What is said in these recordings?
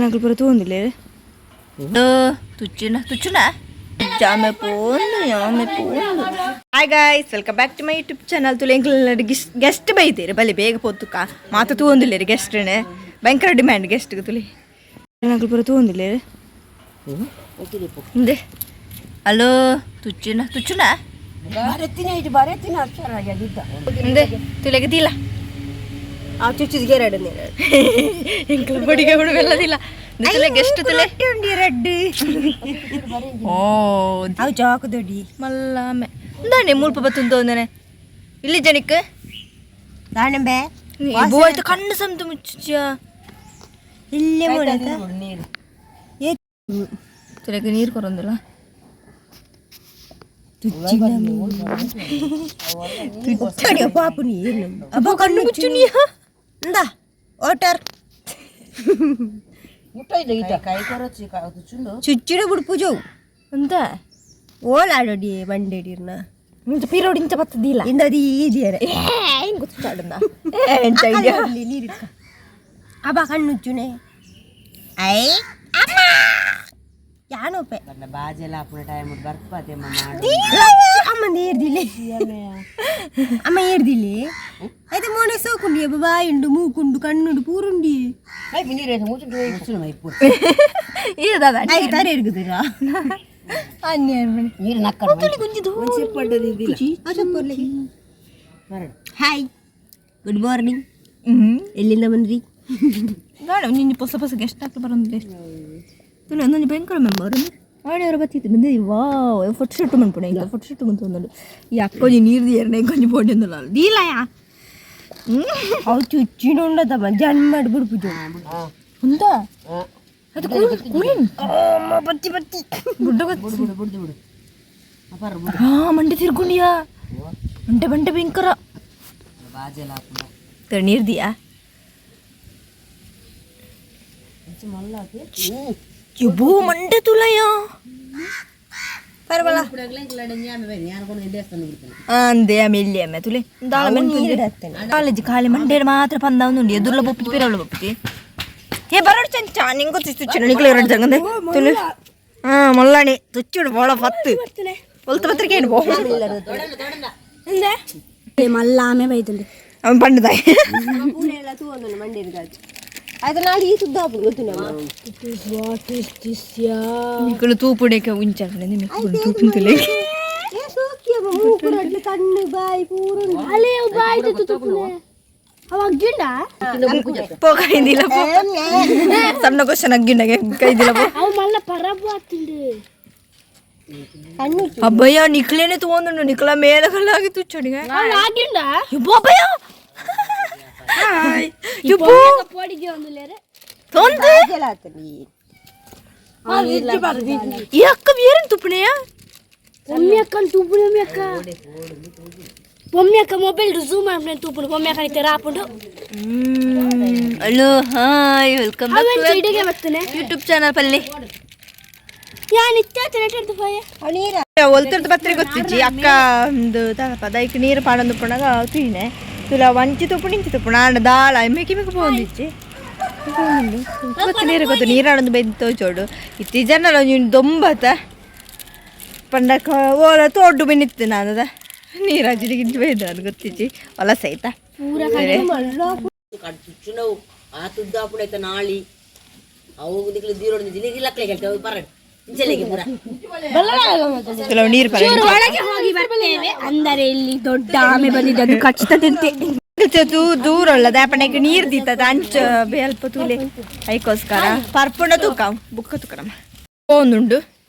ನಂಗೆ ಪೂರ ತೂವೊಂದುಲ್ಲೆರ್ ತುಚ್ಚುನ ತುಚ್ಚುನ ಜಾಮೆ ಪೋಂದು ಯಾಮೆ ಪೋಂದು. Hi guys, welcome back to my YouTube channel. ತುಲೆ ಎಂಕ್ಲ ಗೆಸ್ಟ್ ಬೈದೇರು, ಬಲೆ ಬೇಗ ಪೋತುಕ ಮಾತ ತೂವೊಂದುಲ್ಲೆರ್. ಗೆಸ್ಟ್ನೆ ಭಯಂಕರ ಡಿಮ್ಯಾಂಡ್ ಗೆಸ್ಟ್ಗೆ. ತುಲೆ ನಂಗೆ ಪೂರ ತೂವೊಂದುಲ್ಲೆರ್. ಇಂದೆ ಹಲೋ, ತುಚ್ಚುನ ತುಚ್ಚುನ. ಇಂದೆ ತುಲೆಗೆ ದಿಲ್ಲ. ಆ ಚುಚ್ಚಿದ ಎರಡು. ಎಂಕ್ಲ ಬಡಿಗೆ ಬಿಡು ಬೆಲ್ಲದಿಲ್ಲ. ತುಲೆ ಗೆಸ್ಟ್ ತುಲೆ. ರೆಡ್. ಓ. ಅವು ಜಾಕು ದೊಡ್ಡಿ. ಮಲ್ಲಾಮೆ ಇಂದಾನೆ ಮುಲ್ಪ ಬತ್ತುಂದು ಒಂದನೆ ಇಲ್ಲಿ ಜನಕ್ಕೆ. ದಾಣಂಬೆ. ಬೋಯ್ತು ಕಣ್ಣು ಸಂತು ಮುಚ್ಚ. ಇಲ್ಲೇ ಮೂಡತ. ತುಲೆಗೆ ನೀರು ಕೊರೊಂದಿಲ್ಲ. ತುಚ್ಚಡಿ ಪಾಪು ನೀರು. ಅಬ್ಬ, ಕಣ್ಣು ಮುಚ್ಚು ನೀ. ಇಂದ ವಾಟರ್ ಚುಚ್ಚಿಡ ಬಿಡ್ಪುಜವು. ಎಂತ? ಓಲಾಡೋಡಿ ಬಂಡೆಡಿರ್ನ. ಇಂಚ ಪಿರೋಡಿ ಇಂಚ ಬತ್ತದಿಲ್ಲ. ಇಂದ ಅದು ಈಜಿಯರೆ. ಏ, ಹಿಂಗ್ ಗೊತ್ತಾಡಂದ ಎಂಚ idea? ನೀರಿಡ್ಕ. ಅಬ್ಬ, ಕಣ್ಣು ಮುಚ್ಚುನೆ. I ಅಮ್ಮ, ಯಾನೋಪೆ. ಬಾಜೆಲ್ಲ ಆಪುನ ಟೈಮ್ ಬರ್ಪಾತೆ ಮಾಡು. ಅಮ್ಮ ನೇರ್ದಿಲ್ಲಿ, ಅಮ್ಮ ಏರ್ದಿಲ್ಲಿ. అయితే ಮೋನೆ ಸೋಕುಂಡಿ. ಅಬ್ಬ, ಬಾಯುಂಡು, ಮೂಕುಂಡು, ಕಣ್ಣುಂಡು, ಪೂರುಂಡಿ. ಮುಚ್ಚುನು ಇಪ್ಪು. ಈ ದಾದಾ. ಆಯ್ತು, ತಾರೆ ಇರ್ಗುದಿರಾ. ನೀರು ನಕ್ಕಡ. Hi, good morning. ಎಲ್ಲಿಂದ ಬಂದ್ರಿ? ದಾಡ ನಿನ್ನೆ ಹೊಸ ಹೊಸ ಗೆಸ್ಟ್ ಹಾಕಿ ಬರೋದಿಲ್ಲ. ತುಲೆ ಒಂದೊಂದು ಭಯಂಕರ ಮೆಂಬರ್ ಆಡಿಯವರು ಬತ್ತಿತ್ತು ಬಂದು. ವಾವ್, ಫೋಟೋ ಶೂಟ್ ಮನ್ಪುಣೆ ಈಗ ಫೋಟೋ ಶೂಟ್ ಮಂತೊಂದು. ಈ ಅಕ್ಕೊಂಜಿ ನೀರು ದಿಯರ್ನೆ ಕೊಂಚ ಪೋಡಿ ಒಂದಲ್ಲ ದೀಲಯಾ. ಅವು ಚುಚ್ಚಿನ ಉಂಡದಮ್ಮ ಜನ್ಮ ಬಿಡ್ಪುಜು. ಉಂದ ಅದು ಕೂಲಿನ್. ಬತ್ತಿ ಬತ್ತಿ. ಗುಡ್ಡ. ಬಿಡು ಬಿಡು ಬಿಡು ಅಪಾರ ಬಿಡು. ಹಾ, ಮಂಡೆ ತಿರ್ಗುಂಡಿಯಾ, ಮಂಡೆ ಬಂಡೆ ಭಯಂಕರ. ಬಾಜೆಲ್ಲ ಆಪುನ. ನೀರು ದಿಯಾ. ಯಬ್ಬೋ, ಮಂಡೆ ತುಲಯ. ಪರವಲ್ಲ. ಅಂದೆ ಆಮೇಲೆ ಆಮೆ ತುಲೆ ದಾಳ ಕಾಲೇಜ್ ಖಾಲಿ ಮಂಡೇಡ್ ಮಾತ್ರ ಪಂದ ಉಂಡು. ಎದುರ್ಲ ಬೊಪ್ಪಿ, ಪಿರವಳ ಬೊಪ್ಪಿ. ಏ, ಬರೋಡು ಚಂಚ ನಿಂಗೆ ಗೊತ್ತಿತ್ತು ತುಚ್ಚಿನ ನಿಕ್ಲು ಎರಡು ಜಂಗಂದೆ ತುಲೆ. ಹಾ, ಮೊಲ್ಲಾಣಿ ತುಚ್ಚಿಡು ಬೋಳ ಪತ್ತು ಒಲ್ತ ಪತ್ರಿಕೆ ಏನು ಬೋ. ಮಲ್ಲ ಆಮೆ ಬೈತಂದೆ. ಅವನು ಪಂಡದಾಯ್. ಎಲ್ಲ ತೂವೊಂದು ಮಂಡೇರಿ ಗಾಜು ಆಯ್ತು. ನಾಳೆ ಈ ಸುದ್ದ ಆಪುಂಡು ಗೊತ್ತು ನಮ್ಮ. ನಿಕ್ಕಳು ತೂಪುಡೇಕೆ ಉಂಚಾಕಡೆ ನಿಮಗೆ ತೂಪಿನ ತುಲೆ. ಏ ಸೋಕಿ ಅಬ್ಬ, ಮೂಕು ರಡ್ಲು, ಕಣ್ಣು, ಬಾಯಿ ಪೂರ. ಪೋ, ಕೈದಿಲ್ಲ ಪೋ. ಸಣ್ಣ ಕ್ವಶನ್ ಅಗ್ಗಿಂಡಗೆ ಕೈದಿಲ್ಲ ಪೋ. ಕಣ್ಣು. ಅಬ್ಬಯ್ಯ, ನಿಕ್ಲೇನೆ ತಗೊಂಡು ನಿಕ್ಲ ಮೇಲೆ ಕಲ್ಲಾಗಿ ತುಚ್ಚಡಿಗೆ. ಯಬ್ಬೋ, ಅಬ್ಬಯ್ಯ, ಯಬ್ಬೋ ತೊಂದು. ಈ ಅಕ್ಕ ಬೇರೆ ತುಪ್ಪಣೆಯ. పొమ్మి తూపుడు అక్క, పొమ్మి అక్క మొబైల్ జూమ్ ఆపనే తూపుడు పొమ్మి అక్క అయితే రాపుడు. Hello, hi, welcome back to ಇಡಿಗೆ ಬರ್ತಾನೆ. ಯೂಟ್ಯೂಬ್ ಚಾನಲ್ ಪಲ್ಲಿ. ಯಾನ್ ಇತ್ತ ತಿನ್ನಟ್ಟು ಫಯ. ನೀರ. ಒಲ್ತುರ್ದು ಪತ್ರಿ ಗೊತ್ತಿಜ್ಜಿ ಅಕ್ಕ. ಒಂದು ತಗಪ ದೈಕ್ ನೀರು ಪಾಡೊಂದು ಪುಣಗ ತುಯಿನೆ ತುಲ ವಂಚಿ ತುಪ್ಪು ನಿಂಚಿ ತುಪ್ಪು ನಾಡ ದಾಳ ಮೆಕಿ ಮೆಕ್ ಪೋಂದಿಜ್ಜಿ ಗೊತ್ತು. ನೀರು ಗೊತ್ತು, ನೀರಾಡೊಂದು ಬೆಂದು ತೋಚೋಡು. ಇತ್ತಿ ಜನಲ ಒಂಜಿ ದೊಂಬತ ಪಂಡಕ ಓಲ ತೋಡ್ಡು ಬೆನ್ನಿತ್ತು ನಾನದ ನೀರಾಜಿಡಿ ಗಿಂಚಿ ಬೈದ ಅದು ಗೊತ್ತಿಜ್ಜಿ ಹೊಲಸ ಆಯ್ತಾ. ತುಚ್ಚುನವು ಆ ತುದ್ದು ಆಪುನ ಐತ ನಾಳಿ ಅವು ನಿಕ್ಲು ದೀರೋಡು ಜಿಲಿಗೆ ಲಕ್ಲೆ ಕೇಳ್ತೇವೆ ಪರಡು ಇಂಚಲೆಗೆ ಪೂರ. ಕೆಲವು ನೀರು ಪರ. ಒಳಗೆ ಹೋಗಿ ಬರ್ತೇವೆ. ಅಂದರೆ ಇಲ್ಲಿ ದೊಡ್ಡ ಆಮೆ ಬಂದಿದೆ, ಅದು ಖಚಿತದಂತೆ. ದೂರ ಉಳ್ಳದ ಅಪ್ಪಣೆಗೆ ನೀರು ದೀತದ ಅಂಚ ಬೇಲ್ಪ ತೂಲೆ. ಐಕೋಸ್ಕರ ಪರ್ಪುಂಡ ತೂಕ ಬುಕ್ಕ ತೂಕನಮ್ಮ ಒಂದುಂಡು.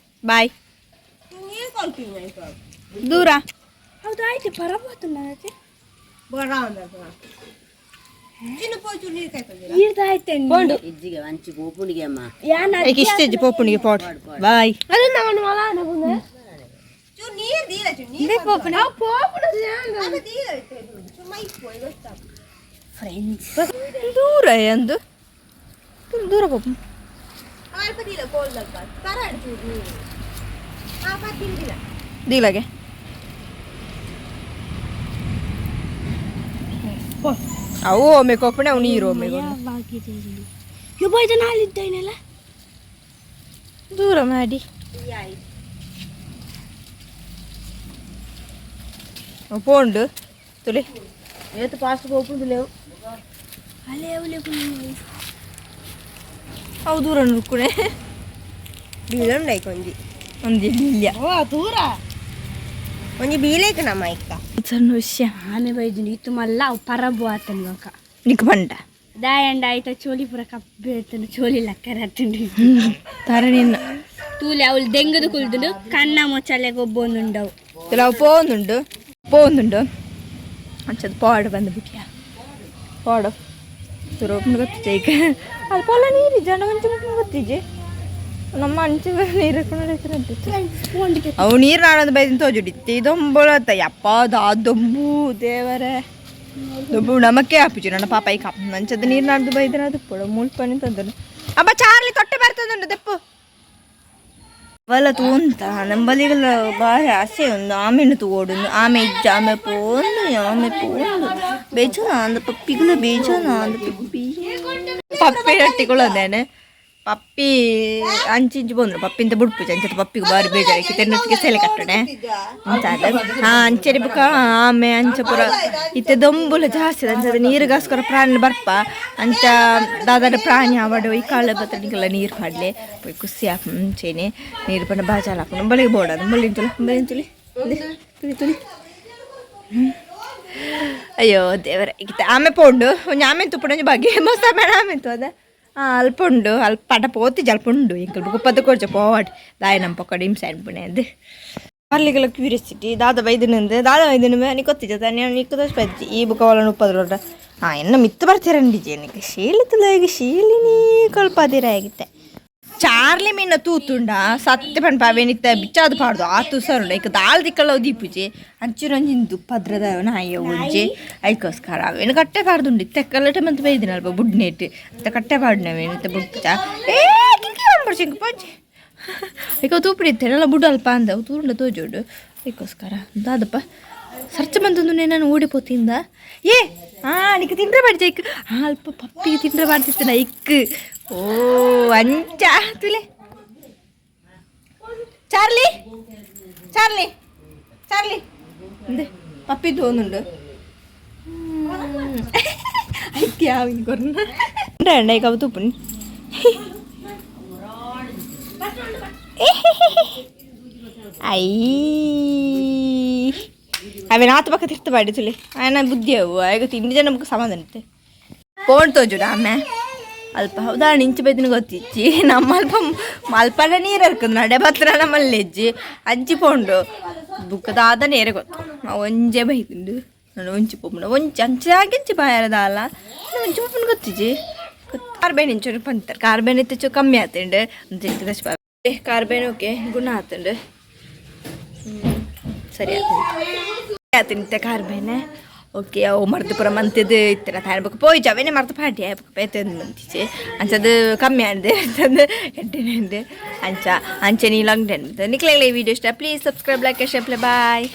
ಬಾಯ್ ದೂರ. ಹೌದು, ಆಯ್ತು, ಪರಬಹುದು ನನಗೆ. ಇಜ್ಜಿಗೆ ವಂಚಿ ಪೋಪುಣಿಗೆ ಅಮ್ಮ. ಯಾನ್? ಇಷ್ಟೇಜ್ ಪೋಪುಣಿಗೆ ಪೋಟ್ ಬಾಯ್. ಅದು ನಾನು ಮಲ ಅನುಕುಂದೆ. ನೀರು ದೀಲ ಚು ನೀರು. ದೂರ ಎಂದು ದೂರ ಪೋಪು. ದೀಲ ಕೋಲ್ ಪರಾಡು ಚೂರು ನೀರು. ಆ ಪತ್ತಿಂದಿಲ್ಲ. ದೀಲಾಗೆ ಅವು ಒಮ್ಮೆ ಕೊಪ್ಪಣೆ, ಅವು ನೀರು ಒಮ್ಮೆ. ಆಗಿದೆ ಇಲ್ಲಿ. ಯಬ್ಬ ನಾಳಿದ್ದೇನೆಲ್ಲ ದೂರ ಮಾಡಿ ಪೋಂಡು ತುಳಿ ಏತು ಫಾಸ್ಟ್ ಹೋಗ್ಬೋದು ಲೇವು. ಅಲ್ಲೇ ಅವಲೇ. ಅವು ದೂರ ನುರ್ಕುನೆ. ಬೀಳುಂಡು ಐಕ್ ಒಂಜಿ. ಒಂಜಿ ಬೀಲ್ಯ. ಓ ದೂರ. ಒಂಜಿ ಬೀಲೇಕ್ ನಮ್ಮ ಐಕ್ಕ. ಸಣ್ಣ ವಿಷಯ. ಆಮೆ ಬೈದುಂಡು ಇತ್ತು ಮಲ್ಲ ಅವು ಪರಬು ಆತನ ಬೊಕ. ನಿಕ್ ಬಂಡ. ದಾಯಂಡ ಆಯ್ತ ಚೋಲಿ ಪೂರ ಕಪ್ಪು ಇತ್ತುಂಡು, ಚೋಲಿ ಲಕ್ಕರ ಆತುಂಡು. ತರ ನಿನ್ನ. ತೂಲೆ ಅವಳು ದೆಂಗದು ಕುಲ್ದುಂಡು, ಕಣ್ಣ ಮೊಚ್ಚಲೆ ಗೊಬ್ಬೊಂದುಂಡವು. ಕೆಲವು ಪೋಂದುಂಡು ಪೋಂದುಂಡು ಅಂಚದ ಪಾಡು ಬಂದು ಬಿಟ್ಟಿಯ ಪಾಡು ತುರೋಪುಂಡು ಗೊತ್ತಿಜ್ಜೆ ಈಗ. ಅದು ಪೊಲ ನೀರು ಜನ ಒಂಚು ಗೊತ್ತಿಜ್ಜೆ, ನಮ್ಮ ಅಂಚೆ ನೀರು ಹಾಕೊಂಡು ಅವು ನೀರು ನಾಡೊಂದು ಬೈದಿನ ತೋಜುಡಿತ್ತೆ. ಇದೊಂಬಳತ್ತ ಯಪ್ಪ ದಾ ದೊಂಬು ದೇವರೇ, ದೊಂಬು ನಮಕ್ಕೆ ಆಪುಜಿ ನನ್ನ ಪಾಪ ಈ ಕಪ್ ನಂಚದ ನೀರು ನಾಡ್ದು ಬೈದಿನ ಅದು ಪೊಡ ಮುಳ್ಪನಿ ತಂದನು. ಅಬ್ಬ ಚಾರ್ಲಿ ತೊಟ್ಟೆ ಬರ್ತದುಂಡು ದೆಪ್ಪು ಅವಲ ತೂಂತ ನಂಬಲಿಗೆಲ್ಲ ಬಾರಿ ಆಸೆ. ಒಂದು ಆಮೆನು ತೂವೊಡು, ಆಮೆ ಇಜ್ಜ, ಆಮೆ ಪೋಂದು ಆಮೆ ಪೋಂದು ಬೇಜಾನ ಅಂದ ಪಪ್ಪಿಗುಲ, ಬೇಜಾನ ಅಂದ ಪಪ್ಪಿ. ಪಪ್ಪಿ ರಟ್ಟಿಕೊಳ್ಳೋದೇನೆ ಪಪ್ಪಿ ಅಂಚಿಂಚು ಬಂದ್ರು ಪಪ್ಪಿಂತ ಬುಡ್ಪುಜ ಅಂಚದ ಪಪ್ಪಿಗೆ ಬಾರಿ ಬೇಜಾರಾಕಿ ತೆನ್ನೊಟ್ಟಿಗೆ ಸೆಲೆ ಕಟ್ಟಣೆ ಅಂಚಾದ. ಹಾ ಅಂಚರಿ ಬುಕ್ಕ ಆಮೆ ಅಂಚ ಪೂರ ಇತ್ತೆ ದೊಂಬುಲ ಜಾಸ್ತಿ ಅಂಚದ ನೀರುಗೋಸ್ಕರ ಪ್ರಾಣಿ ಬರ್ಪ ಅಂಚ ದಾದಾದ ಪ್ರಾಣಿ ಆವಡು ಈ ಕಾಲ ಬತ್ತನಿಗೆಲ್ಲ ನೀರು ಪಾಡ್ಲೆ ಪೋಯ್ ಖುಷಿ ಆಪುಂಡು. ಅಂಚೆನೆ ನೀರು ಪಂಡ ಬಾಜಾಲ ಆಪುಂಡು. ಬಳಿಗೆ ಬೋಡ ಬಳಿನ ತುಳಿ ಬಳಿನ ತುಳಿ ತುಳಿ ತುಳಿ. ಅಯ್ಯೋ ದೇವರೇ, ಇತ್ತೆ ಆಮೆ ಪೋಂಡು ಒಂಜಿ ಆಮೆ ತುಪ್ಪುಂಡು ಒಂಜಿ ಬಗ್ಗೆ ಮಸ್ತ್ ಆಮೆ ಆಮೆ ಅದ. ಅಲ್ಪ ಉಂಡು, ಅಲ್ಪ ಪಟ ಪೋತಿ ಅಲ್ಪ ಉಂಡು. ಎಂಕಲ್ ಕುಪ್ಪದ ಕೊರ್ಚ ಪೋವಾಡ್ ದಾಯ ನಮ್ಮ ಪೊಕ್ಕಡ ಹಿಂಸೆ ಅನ್ಪುಣೆ ಅದು. ಅಲ್ಲಿಗೆಲ್ಲ ಕ್ಯೂರಿಯಾಸಿಟಿ ದಾದ ಬೈದಿನಂದು ದಾದ ಬೈದಿನ ನೀ ಗೊತ್ತಿದ್ದ ತಾನೆ ನಿಕ್ಕ ದೋಷ ಬಜ್ಜಿ ಈ ಬುಕ್ಕ ಒಳ ಉಪ್ಪದ್ರೋಡ. ಹಾಂ ಎನ್ನ ಮಿತ್ತು ಬರ್ತೀರಂಡಿಜೆ ನಿಕ್ಕೆ ಶೀಲಿ ತುಲಾಗಿ ಶೀಲಿನಿ ಕೊಲ್ಪಾದಿರ ಆಗಿತ್ತೆ. ಚಾರ್ಲಿ ಮೀನ ತೂತುಂಡ ಸತ್ಯ ಪನ್ಪ ಅವೇನಿತ್ತ ಬಿಚ್ಚಾದ ಪಾಡ್ದು ಆ ತುಸರುಂಡ ಇಕ್ಕ ದಾಲ್ ದಿಕ್ಕಲ್ಲ ದೀಪುಜಿ ಅಂಚಿನೊಂಜಿಂದು ಪದ್ರದ ನಾಯಿ ಒಂಜಿ ಐಕೋಸ್ಕರ ಅವೇನು ಕಟ್ಟೆ ಪಾಡ್ದುಂಡು. ಇತ್ತೆ ಕಲ್ಲಟೆ ಮಂತ್ ಬೈದಿನ ಅಲ್ಪ ಬುಡ್ನೇಟ್ ಇತ್ತ ಕಟ್ಟೆ ಪಾಡ್ನ ಅವೇನು ಇತ್ತ ಬುಡ್ಪುಜ. ಏ ಕಿಂಕಿ ಬಂದ್ಬಿಡ್ಚಿ ಇಂಕ ಪೋಚಿ ಐಕ ತೂಪುಡಿ ಇತ್ತೆಲ್ಲ ಬುಡ್ ಅಲ್ಪ ಅಂದ ತೂರುಂಡ ತೋಜೋಡು ಐಕೋಸ್ಕರ ದಾದಪ್ಪ ಸರ್ಚ ಬಂತಂದು ನಾನು ಓಡಿ ಪೋತಿಂದ. ಏ ಆ ನಿಕ್ ತಿಂಡ್ರೆ ಬಾಡ್ಜ ಇಕ್ ಅಲ್ಪ ಪಪ್ಪಿಗೆ ತಿಂಡ್ರೆ ಮಾಡ್ತಿತ್ತು ಇಕ್. ಓ ಅಂಚ ತುಲೆ Charlie Charlie Charlie എന്ത് പപ്പി തോന്നുന്നുണ്ട് ഐക്യാവിന് തുപ്പുൻ. I ಅವೇನು ಆತ ಪಕ್ಕ ತಿರ್ತ ಬಾಡಿ ತುಲಿ ಆಯನ ಬುದ್ಧಿ ಅವು ಆಗ ತಿಂಡಿ ಜನ ನಮಗೆ ಸಮಾಧಾನ ಪೋಣ್ ತೋಜುಡ ಆಮೆ ಅಲ್ಪ ಹೌದಾ ಇಂಚು ಬೈದಿನ ಗೊತ್ತಿಜ್ಜಿ ನಮ್ಮ ಅಲ್ಪ ಅಲ್ಪನ ನೀರು ಹರ್ಕಂದು ನಡೆ ಬತ್ರ ನಮ್ಮಲ್ಲೆಜ್ಜಿ ಅಂಚಿ ಪೋಂಡು ಬುಕ್ಕದಾದ ನೇರೆ ಗೊತ್ತು. ನಾವು ಒಂಜೆ ಬೈದುಂಡು ನಾನು ಒಂಚಿ ಪೋಪುಂಡು ಒಂಚಿ ಅಂಚಾಗಿಂಚಿ ಬಾಯಾರದಾಲ ಒಂಚಿ ಪೋಪುಂಡು ಗೊತ್ತಿಜ್ಜಿ. ಕಾರ್ಬೇನ್ ಇಂಚೂರು ಪಂತಾರೆ ಕಾರ್ಬೇನ್ ಇತ್ತು ಕಮ್ಮಿ ಆತುಂಡು ಕಾರ್ಬೇನ್. ಓಕೆ ಗುಣ ಆತುಂಡು, ಸರಿ ಆತುಂಡು ಆತುಂಡು ಕಾರ್ಬೇನೆ. ಓಕೆ ಅವು ಮರ್ದು ಪೂರ ಮಂತಿದ್ದು ಇತ್ತರ ತಾಯಿ ಪೋಯಿಜ ಅವೇನೆ ಮರ್ದು ಪಾಟಿ ಪೇತೆ ಮಂತಿಚೆ ಅಂಚದು ಕಮ್ಮಿ ಆಂಡ್ ಅಂತಂದು ಎಡ್ಡೆನೆ ಅಂಚ ಅಂಚೆ ನೀಲಂಗ್ ನಿಕ್ಲೆಗ್ಲೆ ಈ ವಿಡಿಯೋ ಇಷ್ಟ please subscribe, like, share. Bye.